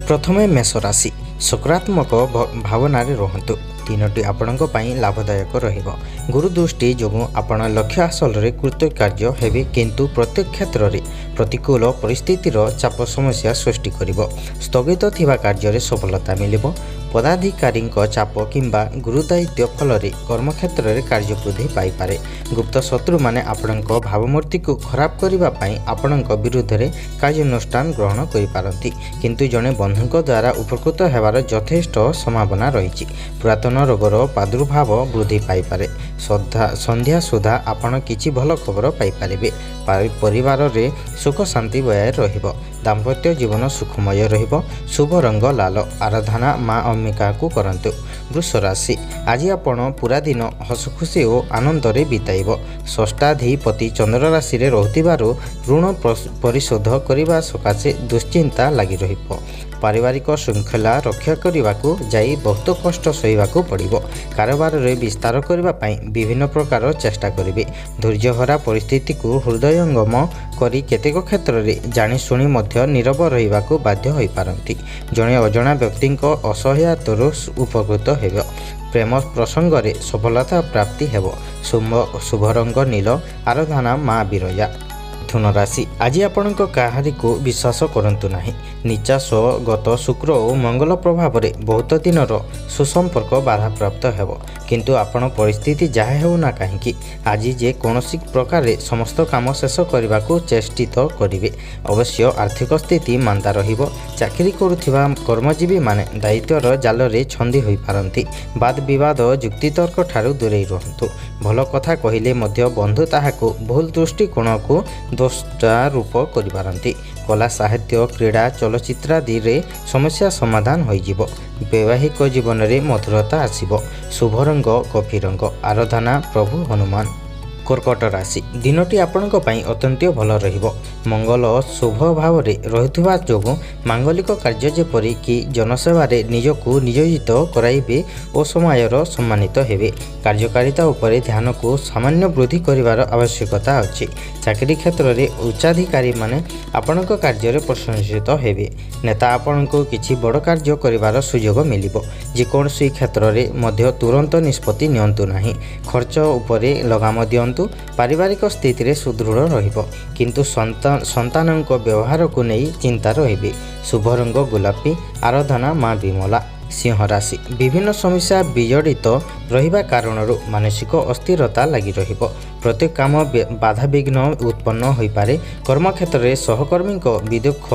ପ୍ରଥମେ ମେଷ ରାଶି, ସକାରାତ୍ମକ ଭାବନାରେ ରୁହନ୍ତୁ। ଦିନଟି ଆପଣଙ୍କ ପାଇଁ ଲାଭଦାୟକ ରହିବ। ଗୁରୁ ଦୃଷ୍ଟି ଯୋଗୁଁ ଆପଣ ଲକ୍ଷ୍ୟ ହାସଲରେ କୃତକାର୍ଯ୍ୟ ହେବେ, କିନ୍ତୁ ପ୍ରତ୍ୟେକ କ୍ଷେତ୍ରରେ ପ୍ରତିକୂଳ ପରିସ୍ଥିତିର ଚାପ ସମସ୍ୟା ସୃଷ୍ଟି କରିବ। ସ୍ଥଗିତ ଥିବା କାର୍ଯ୍ୟରେ ସଫଳତା ମିଳିବ। ପଦାଧିକାରୀଙ୍କ ଚାପ କିମ୍ବା ଗୁରୁଦାୟିତ୍ୱ ଫଳରେ କର୍ମକ୍ଷେତ୍ରରେ କାର୍ଯ୍ୟ ବୃଦ୍ଧି ପାଇପାରେ। ଗୁପ୍ତ ଶତ୍ରୁମାନେ ଆପଣଙ୍କ ଭାବମୂର୍ତ୍ତିକୁ ଖରାପ କରିବା ପାଇଁ ଆପଣଙ୍କ ବିରୁଦ୍ଧରେ କାର୍ଯ୍ୟାନୁଷ୍ଠାନ ଗ୍ରହଣ କରିପାରନ୍ତି, କିନ୍ତୁ ଜଣେ ବନ୍ଧୁଙ୍କ ଦ୍ୱାରା ଉପକୃତ ହେବାର ଯଥେଷ୍ଟ ସମ୍ଭାବନା ରହିଛି। ପୁରାତନ ରୋଗର ପ୍ରାଦୁର୍ଭାବ ବୃଦ୍ଧି ପାଇପାରେ। ସନ୍ଧ୍ୟା ସୁଦ୍ଧା ଆପଣ କିଛି ଭଲ ଖବର ପାଇପାରିବେ। ପରିବାରରେ ସୁଖ ଶାନ୍ତି ବଜାୟ ରହିବ। ଦାମ୍ପତ୍ୟ ଜୀବନ ସୁଖମୟ ରହିବ। ଶୁଭ ରଙ୍ଗ ଲାଲ। ଆରାଧନା ମା ଅମ୍ବିକାକୁ କରନ୍ତୁ। ବୃଷ ରାଶି, ଆଜି ଆପଣ ପୁରା ଦିନ ହସଖୁସି ଓ ଆନନ୍ଦରେ ବିତାଇବ। ଷଷ୍ଠାଧିପତି ଚନ୍ଦ୍ର ରାଶିରେ ରହୁଥିବାରୁ ଋଣ ପରିଶୋଧ କରିବା ସକାଶେ ଦୁଶ୍ଚିନ୍ତା ଲାଗି ରହିବ। ପାରିବାରିକ ଶୃଙ୍ଖଳା ରକ୍ଷା କରିବାକୁ ଯାଇ ବହୁତ କଷ୍ଟ ସହିବାକୁ ପଡ଼ିବ। କାରବାରରେ ବିସ୍ତାର କରିବା ପାଇଁ ବିଭିନ୍ନ ପ୍ରକାର ଚେଷ୍ଟା କରିବେ। ଧୈର୍ଯ୍ୟହରା ପରିସ୍ଥିତିକୁ ହୃଦୟଙ୍ଗମ କରି କେତେକ କ୍ଷେତ୍ରରେ ଜାଣିଶୁଣି ମଧ୍ୟ ନୀରବ ରହିବାକୁ ବାଧ୍ୟ ହୋଇପାରନ୍ତି। ଜଣେ ଅଜଣା ବ୍ୟକ୍ତିଙ୍କ ଅସହାୟତାରୁ ଉପକୃତ ହେବ। ପ୍ରେମ ପ୍ରସଙ୍ଗରେ ସଫଳତା ପ୍ରାପ୍ତି ହେବ। ଶୁଭ ରଙ୍ଗ ନୀଳ। ଆରାଧନା ମା ବିରଜା। ମିଥୁନ ରାଶି, ଆଜି ଆପଣଙ୍କ କାହାରିକୁ ବିଶ୍ୱାସ କରନ୍ତୁ ନାହିଁ। ନୀଚାସ୍ୱଗତ ଶୁକ୍ର ଓ ମଙ୍ଗଳ ପ୍ରଭାବରେ ବହୁତ ଦିନର ସୁସମ୍ପର୍କ ବାଧାପ୍ରାପ୍ତ ହେବ, କିନ୍ତୁ ଆପଣ ପରିସ୍ଥିତି ଯାହା ହେଉନା କାହିଁକି ଆଜି ଯେ କୌଣସି ପ୍ରକାରେ ସମସ୍ତ କାମ ଶେଷ କରିବାକୁ ଚେଷ୍ଟିତ କରିବେ। ଅବଶ୍ୟ ଆର୍ଥିକ ସ୍ଥିତି ମାନ୍ଦା ରହିବ। ଚାକିରି କରୁଥିବା କର୍ମଜୀବୀମାନେ ଦାୟିତ୍ୱର ଜାଲରେ ଛନ୍ଦି ହୋଇପାରନ୍ତି। ବାଦ ବିବାଦ, ଯୁକ୍ତିତର୍କ ଠାରୁ ଦୂରେଇ ରୁହନ୍ତୁ। ଭଲ କଥା କହିଲେ ମଧ୍ୟ ବନ୍ଧୁ ତାହାକୁ ଭୁଲ ଦୃଷ୍ଟିକୋଣକୁ ଦୋଷାରୋପ କରିପାରନ୍ତି। କଳା, ସାହିତ୍ୟ, କ୍ରୀଡ଼ା, ଚଳଚ୍ଚିତ୍ରାଦିରେ ସମସ୍ୟା ସମାଧାନ ହୋଇଯିବ। ବୈବାହିକ ଜୀବନରେ ମଧୁରତା ଆସିବ। ଶୁଭ ରଙ୍ଗ କଫି ରଙ୍ଗ। ଆରାଧନା ପ୍ରଭୁ ହନୁମାନ। କର୍କଟ ରାଶି, ଦିନଟି ଆପଣଙ୍କ ପାଇଁ ଅତ୍ୟନ୍ତ ଭଲ ରହିବ। ମଙ୍ଗଳ ଶୁଭ ଭାବରେ ରହୁଥିବା ଯୋଗୁଁ ମାଙ୍ଗଳିକ କାର୍ଯ୍ୟ ଯେପରି କି ଜନସେବାରେ ନିଜକୁ ନିୟୋଜିତ କରାଇବେ ଓ ସମୟର ସମ୍ମାନିତ ହେବେ। କାର୍ଯ୍ୟକାରିତା ଉପରେ ଧ୍ୟାନକୁ ସାମାନ୍ୟ ବୃଦ୍ଧି କରିବାର ଆବଶ୍ୟକତା ଅଛି। ଚାକିରି କ୍ଷେତ୍ରରେ ଉଚ୍ଚାଧିକାରୀମାନେ ଆପଣଙ୍କ କାର୍ଯ୍ୟରେ ପ୍ରଶଂସିତ ହେବେ। ନେତା ଆପଣଙ୍କୁ କିଛି ବଡ଼ କାର୍ଯ୍ୟ କରିବାର ସୁଯୋଗ ମିଳିବ। ଯେକୌଣସି କ୍ଷେତ୍ରରେ ମଧ୍ୟ ତୁରନ୍ତ ନିଷ୍ପତ୍ତି ନିଅନ୍ତୁ ନାହିଁ। ଖର୍ଚ୍ଚ ଉପରେ ଲଗାମ ଦିଅନ୍ତୁ। ପାରିବାରିକ ସ୍ଥିତିରେ ସୁଦୃଢ଼ ରହିବ, କିନ୍ତୁ ସନ୍ତାନଙ୍କ ବ୍ୟବହାରକୁ ନେଇ ଚିନ୍ତା ରହିବେ। ଶୁଭ ରଙ୍ଗ ଗୋଲାପୀ। ଆରାଧନା ମା ବିମଳା। ସିଂହ ରାଶି, ବିଭିନ୍ନ ସମସ୍ୟା ବିଜଡ଼ିତ ରହିବା କାରଣରୁ ମାନସିକ ଅସ୍ଥିରତା ଲାଗି ରହିବ। ପ୍ରତ୍ୟେକ କାମ ବାଧାବିଘ୍ନ ଉତ୍ପନ୍ନ ହୋଇପାରେ। କର୍ମକ୍ଷେତ୍ରରେ ସହକର୍ମୀଙ୍କ ବିଦୁଃଖ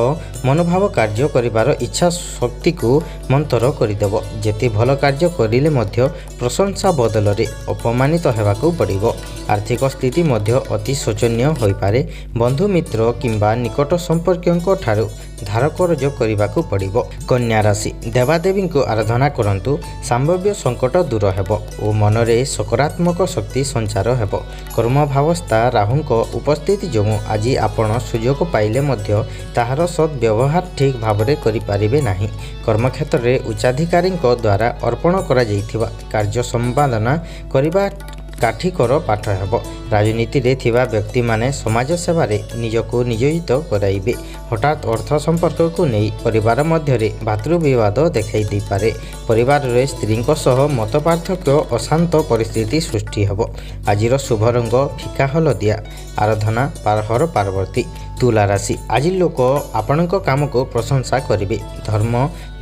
ମନୋଭାବ କାର୍ଯ୍ୟ କରିବାର ଇଚ୍ଛା ଶକ୍ତିକୁ ମନ୍ଥର କରିଦେବ। ଯେତେ ଭଲ କାର୍ଯ୍ୟ କରିଲେ ମଧ୍ୟ ପ୍ରଶଂସା ବଦଳରେ ଅପମାନିତ ହେବାକୁ ପଡ଼ିବ। ଆର୍ଥିକ ସ୍ଥିତି ମଧ୍ୟ ଅତି ଶୋଚନୀୟ ହୋଇପାରେ। ବନ୍ଧୁ, ମିତ୍ର କିମ୍ବା ନିକଟ ସମ୍ପର୍କୀୟଙ୍କ ଠାରୁ ଧାର କରଜ କରିବାକୁ ପଡ଼ିବ। କନ୍ୟା ରାଶି, ଦେବାଦେବୀଙ୍କୁ ଆରାଧନା କରନ୍ତୁ। ସମ୍ଭାବ୍ୟ ସଙ୍କଟ ଦୂର ହେବ ଓ ମନରେ ସକାରାତ୍ମକ ଶକ୍ତି ସଞ୍ଚାର ହେବ। କର୍ମଭାବସ୍ଥା ରାହୁଙ୍କ ଉପସ୍ଥିତି ଯୋଗୁଁ ଆଜି ଆପଣ ସୁଯୋଗ ପାଇଲେ ମଧ୍ୟ ତାହାର ସଦ୍ବ୍ୟବହାର ଠିକ୍ ଭାବରେ କରିପାରିବେ ନାହିଁ। କର୍ମକ୍ଷେତ୍ରରେ ଉଚ୍ଚାଧିକାରୀଙ୍କ ଦ୍ୱାରା ଅର୍ପଣ କରାଯାଇଥିବା କାର୍ଯ୍ୟ ସମ୍ପାଦନା କରିବା କାଠିକର ପାଠ ହେବ। ରାଜନୀତିରେ ଥିବା ବ୍ୟକ୍ତିମାନେ ସମାଜ ସେବାରେ ନିଜକୁ ନିୟୋଜିତ କରାଇବେ। ହଠାତ୍ ଅର୍ଥ ସମ୍ପର୍କକୁ ନେଇ ପରିବାର ମଧ୍ୟରେ ଭାତୃବିବାଦ ଦେଖାଇ ଦେଇପାରେ। ପରିବାରରେ ସ୍ତ୍ରୀଙ୍କ ସହ ମତ ପାର୍ଥକ୍ୟ ଅଶାନ୍ତ ପରିସ୍ଥିତି ସୃଷ୍ଟି ହେବ। ଆଜିର ଶୁଭ ରଙ୍ଗ ଫିକା ହଳଦିଆ। ଆରାଧନା ହର ପାର୍ବତୀ। ତୁଲା ରାଶି, ଆଜି ଲୋକ ଆପଣଙ୍କ କାମକୁ ପ୍ରଶଂସା କରିବେ। ଧର୍ମ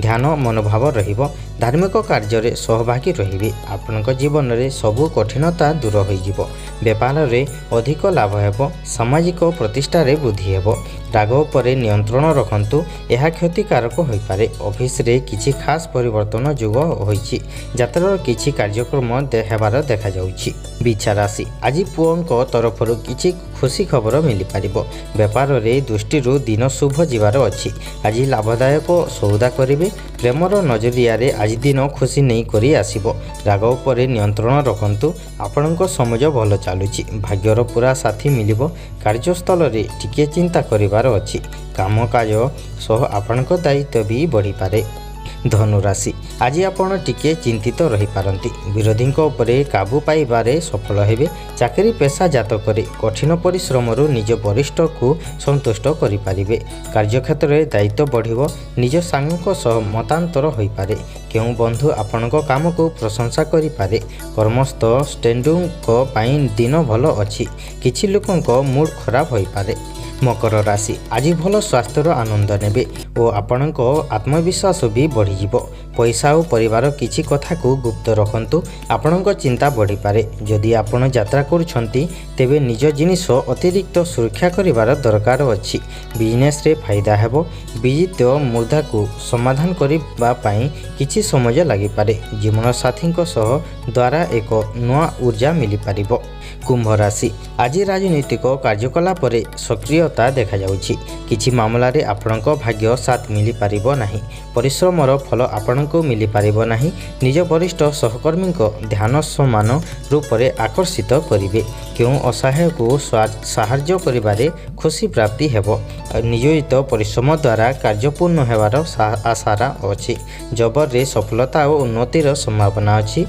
ଧ୍ୟାନ ମନୋଭାବ ରହିବ। ଧାର୍ମିକ କାର୍ଯ୍ୟରେ ସହଭାଗୀ ରହିବେ। ଆପଣଙ୍କ ଜୀବନରେ ସବୁ କଠିନତା ଦୂର ହୋଇଯିବ। ବେପାରରେ ଅଧିକ ଲାଭ ହେବ। ସାମାଜିକ ପ୍ରତିଷ୍ଠାରେ ବୃଦ୍ଧି ହେବ। ରାଗ ଉପରେ ନିୟନ୍ତ୍ରଣ ରଖନ୍ତୁ, ଏହା କ୍ଷତିକାରକ ହୋଇପାରେ। ଅଫିସରେ କିଛି ଖାସ୍ ପରିବର୍ତ୍ତନ ଯୋଗ ହୋଇଛି। ଯାତ୍ରାର କିଛି କାର୍ଯ୍ୟକ୍ରମ ହେବାର ଦେଖାଯାଉଛି। ବିଛା ରାଶି, ଆଜି ପୁଅଙ୍କ ତରଫରୁ କିଛି ଖୁସି ଖବର ମିଳିପାରିବ। ବେପାରରେ ଦୃଷ୍ଟିରୁ ଦିନ ଶୁଭ ଯିବାର ଅଛି। ଆଜି ଲାଭଦାୟକ ସଉଦା କରିବେ। ପ୍ରେମର ନଜରିଆରେ ଆଜି ଦିନ ଖୁସି ନେଇ କରି ଆସିବ। ରାଗ ଉପରେ ନିୟନ୍ତ୍ରଣ ରଖନ୍ତୁ। ଆପଣଙ୍କ ସମୟ ଭଲ ଚାଲୁଛି। ଭାଗ୍ୟର ପୁରା ସାଥୀ ମିଳିବ। କାର୍ଯ୍ୟସ୍ଥଳରେ ଟିକିଏ ଚିନ୍ତା କରିବାର ଅଛି। କାମକାଜ ସହ ଆପଣଙ୍କ ଦାୟିତ୍ୱ ବି ବଢ଼ିପାରେ। ଧନୁରାଶି, ଆଜି ଆପଣ ଟିକିଏ ଚିନ୍ତିତ ରହିପାରନ୍ତି। ବିରୋଧୀଙ୍କ ଉପରେ କାବୁ ପାଇବାରେ ସଫଳ ହେବେ। ଚାକିରି ପେସା ଜାତକରେ କଠିନ ପରିଶ୍ରମରୁ ନିଜ ବରିଷ୍ଠକୁ ସନ୍ତୁଷ୍ଟ କରିପାରିବେ। କାର୍ଯ୍ୟକ୍ଷେତ୍ରରେ ଦାୟିତ୍ୱ ବଢ଼ିବ। ନିଜ ସାଙ୍ଗଙ୍କ ସହ ମତାନ୍ତର ହୋଇପାରେ। କେଉଁ ବନ୍ଧୁ ଆପଣଙ୍କ କାମକୁ ପ୍ରଶଂସା କରିପାରେ। କର୍ମସ୍ଥ ଷ୍ଟୁଡେଣ୍ଟଙ୍କ ପାଇଁ ଦିନ ଭଲ ଅଛି। କିଛି ଲୋକଙ୍କ ମୁଡ୍ ଖରାପ ହୋଇପାରେ। ମକର ରାଶି, ଆଜି ଭଲ ସ୍ୱାସ୍ଥ୍ୟର ଆନନ୍ଦ ନେବେ ଓ ଆପଣଙ୍କ ଆତ୍ମବିଶ୍ୱାସ ବି ବଢ଼ିଯିବ। ପଇସା ଓ ପରିବାର କିଛି କଥାକୁ ଗୁପ୍ତ ରଖନ୍ତୁ, ଆପଣଙ୍କ ଚିନ୍ତା ବଢ଼ିପାରେ। ଯଦି ଆପଣ ଯାତ୍ରା କରୁଛନ୍ତି, ତେବେ ନିଜ ଜିନିଷ ଅତିରିକ୍ତ ସୁରକ୍ଷା କରିବାର ଦରକାର ଅଛି। ବିଜନେସରେ ଫାଇଦା ହେବ। ବିଜିତ ମୁଦ୍ଦାକୁ ସମାଧାନ କରିବା ପାଇଁ କିଛି ସମୟ ଲାଗିପାରେ। ଜୀବନସାଥୀଙ୍କ ସହ ଦ୍ୱାରା ଏକ ନୂଆ ଉର୍ଜା ମିଳିପାରିବ। କୁମ୍ଭ ରାଶି, ଆଜି ରାଜନୈତିକ କାର୍ଯ୍ୟକଳାପରେ ସକ୍ରିୟତା ଦେଖାଯାଉଛି। କିଛି ମାମଲାରେ ଆପଣଙ୍କ ଭାଗ୍ୟ ସାଥ ମିଳିପାରିବ ନାହିଁ। ପରିଶ୍ରମର ଫଳ ଆପଣଙ୍କୁ ମିଳିପାରିବ ନାହିଁ। ନିଜ ବରିଷ୍ଠ ସହକର୍ମୀଙ୍କ ଧ୍ୟାନ ସମାନ ରୂପରେ ଆକର୍ଷିତ କରିବେ। କେଉଁ ଅସହାୟକୁ ସାହାଯ୍ୟ କରିବାରେ ଖୁସି ପ୍ରାପ୍ତି ହେବ। ନିୟୋଜିତ ପରିଶ୍ରମ ଦ୍ୱାରା କାର୍ଯ୍ୟପୂର୍ଣ୍ଣ ହେବାର ଆଶା ଅଛି। ଜବରେ ସଫଳତା ଓ ଉନ୍ନତିର ସମ୍ଭାବନା ଅଛି।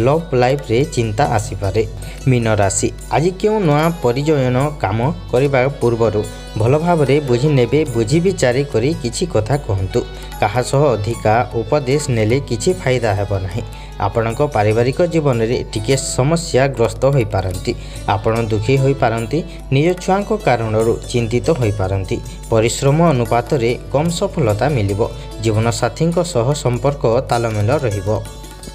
ଲଭ୍ ଲାଇଫରେ ଚିନ୍ତା ଆସିପାରେ। ମୀନ ରାଶି, ଆଜି କେଉଁ ନୂଆ ପରିଜନ କାମ କରିବା ପୂର୍ବରୁ ଭଲ ଭାବରେ ବୁଝି ନେବେ। ବୁଝି ବିଚାରି କରି କିଛି କଥା କୁହନ୍ତୁ। କାହା ସହ ଅଧିକା ଉପଦେଶ ନେଲେ କିଛି ଫାଇଦା ହେବ ନାହିଁ। ଆପଣଙ୍କ ପାରିବାରିକ ଜୀବନରେ ଟିକିଏ ସମସ୍ୟାଗ୍ରସ୍ତ ହୋଇପାରନ୍ତି। ଆପଣ ଦୁଃଖୀ ହୋଇପାରନ୍ତି। ନିଜ ଛୁଆଙ୍କ କାରଣରୁ ଚିନ୍ତିତ ହୋଇପାରନ୍ତି। ପରିଶ୍ରମ ଅନୁପାତରେ କମ୍ ସଫଳତା ମିଳିବ। ଜୀବନସାଥୀଙ୍କ ସହ ସମ୍ପର୍କ ତାଳମେଳ ରହିବ।